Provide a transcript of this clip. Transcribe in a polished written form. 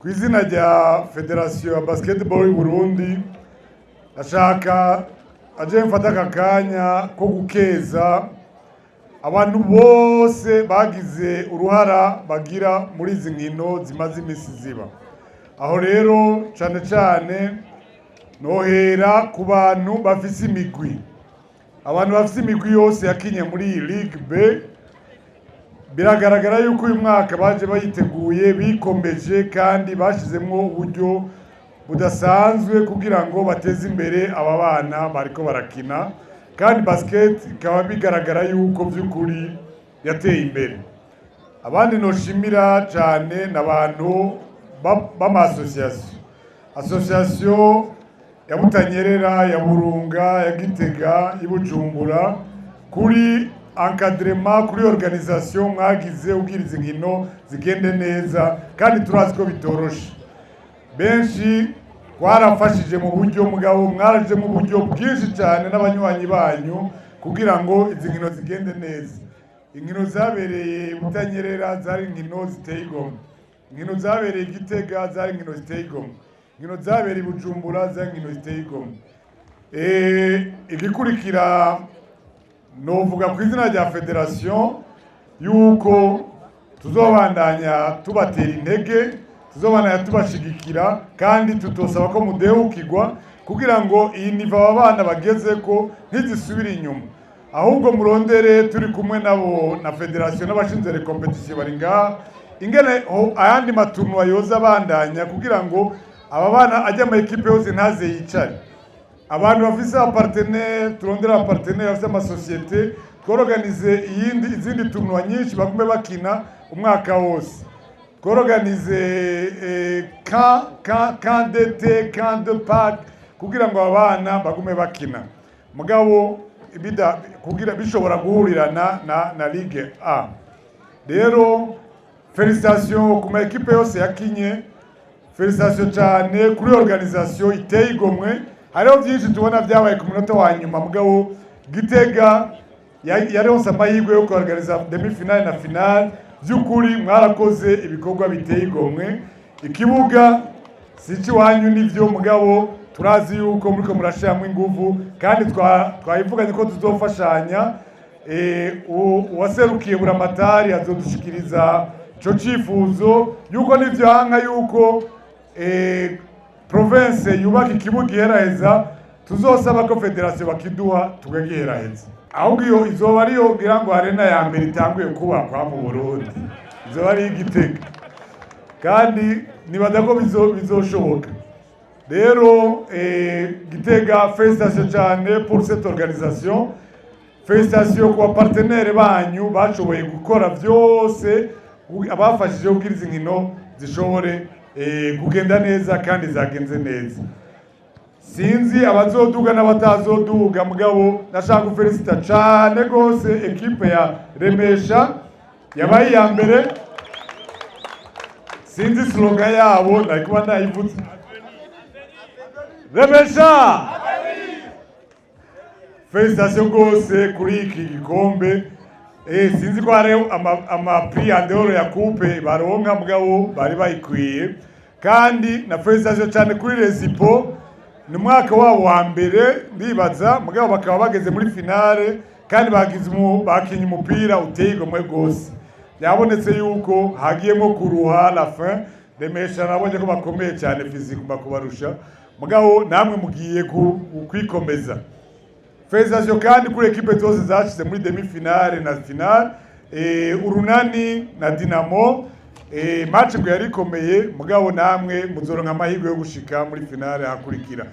Ku izina rya Fédération ya Basketball y'u Burundi, ashaka aje mfata aka kanya ko gukeza abantu bose bagize uruhara bagira muri izi nkino zimaze imisi ziba. Aho rero cane cane nohera ku bantu bafise imigwi, abantu bafise imigwi yose yakinye muri iyi Ligue B. Biragaragara yuko uyu mwaka baje bayiteguye, bikomeje kandi bashizemwo uburyo budasanzwe kugira ngo bateze imbere aba bana bariko barakina, kandi basket ikaba bigaragara yuko vy'ukuri yateye imbere. Abandi noshimira cane n'abantu b'ama association, association ya Butanyerera, ya Burunga, ya Gitega, y'Ibujumbura, kuri encadrement, kuri organisation mwagize kugira izi nkino zigende neza. Kandi turazi ko bitoroshe, benshi twarafashije mu buryo, mugabo mwaraje mu buryo bwinshi cyane n'abanywanyi banyu kugira ngo izi nkino zigende neza. Inkino zabereye Butanyerera zari inkino ziteye igomwe, inkino zabereye Gitega zari inkino ziteye igomwe, inkino zabereye Bujumbura zari inkino ziteye igomwe. Igikurikira, novuga ku izina rya fédération yuko tuzobandanya tubatera intege, tuzobandanya tubashigikira, kandi tutosaba ko mudehukirwa kugira ngo iyi niveau aba bana bageze ko ntizisubire inyuma, ahubwo murondere turi kumwe nabo na fédération n'abashinzwe les compétitions bari ngaha, ingene ayandi ma tournois yoza abandanya kugira ngo aba bana ajya ama équipes yose ntaze yicare. Abantu bafise aba partenaires, turondera aba partenaires bafise ama sociétés, tworoganize iyindi, izindi tournois nyinshi, bagume bakina umwaka wose. Tworoganize camp d'été, camp de Pâques, kugira ngo abana bagume bakina, mugabo kugira bishobora guhurirana na Ligue A. Rero félicitations ku ma équipes yose yakinye, félicitations cyane kuri organisation iteye igomwe. Hariho byinshi tubona byabaye ku munota wa nyuma, mugabo Gitega yaronse amahirwe yo kuorganiza demi-finale na finale. By'ukuri mwarakoze ibikorwa biteye igomwe. Ikibuga si icy'iwanyu nivyo, mugabo turazi yuko muriko murashiramo inguvu, kandi twayivuganye ko tuzofashanya. Uwaserukiye Buramatari azodushikiriza ico cifuzo yuko nivyanka yuko province yubaka ikibuga iheraheza, tuzosaba ko fédération bakiduha tukagiheraheza. Ahubwo iyo izoba ariyo ngira ngo arena ya mbere itanguye kubakwa mu Burundi, izoba ari Igitega, kandi nibaza ko bizoshoboka. Rero Gitega, félicitations cyane pour cette organisation, félicitations ku ba partenaires banyu bashoboye gukora vyose, abafashije kugira izi nkino zishobore kugenda neza, kandi zagenze neza. Sinzi abazoduga n'abatazoduga, mugabo nashaka gufelicita cane gose équipe ya Remesha yabaye iya mbere. Sinzi slogan yabo, nari kuba ndayivutse. Remesha, félicitations gose kuri iki gikombe. Sinzi ko hari ama prix en dehors ya coupe baronka, mugabo bari bayikwiye. Kandi na félicitations cyane kuri Rezipo, ni umwaka wabo wa mbere ndibaza, mugabo bakaba bageze muri finale kandi bagize bakinye umupira uteye igomwe gose. Byabonetse yuko hagiyemo kuruha la fin. Remesha nabonye ko bakomeye cyane physiquement kubarusha, mugabo namwe mugiye kwikomeza. Félicitations kandi kuri équipes zose zashize muri demi-finale na finale, Urunani na Dinamo. Match ngo yari ikomeye, mugabo namwe muzoronka amahirwe yo gushika muri finale hakurikira.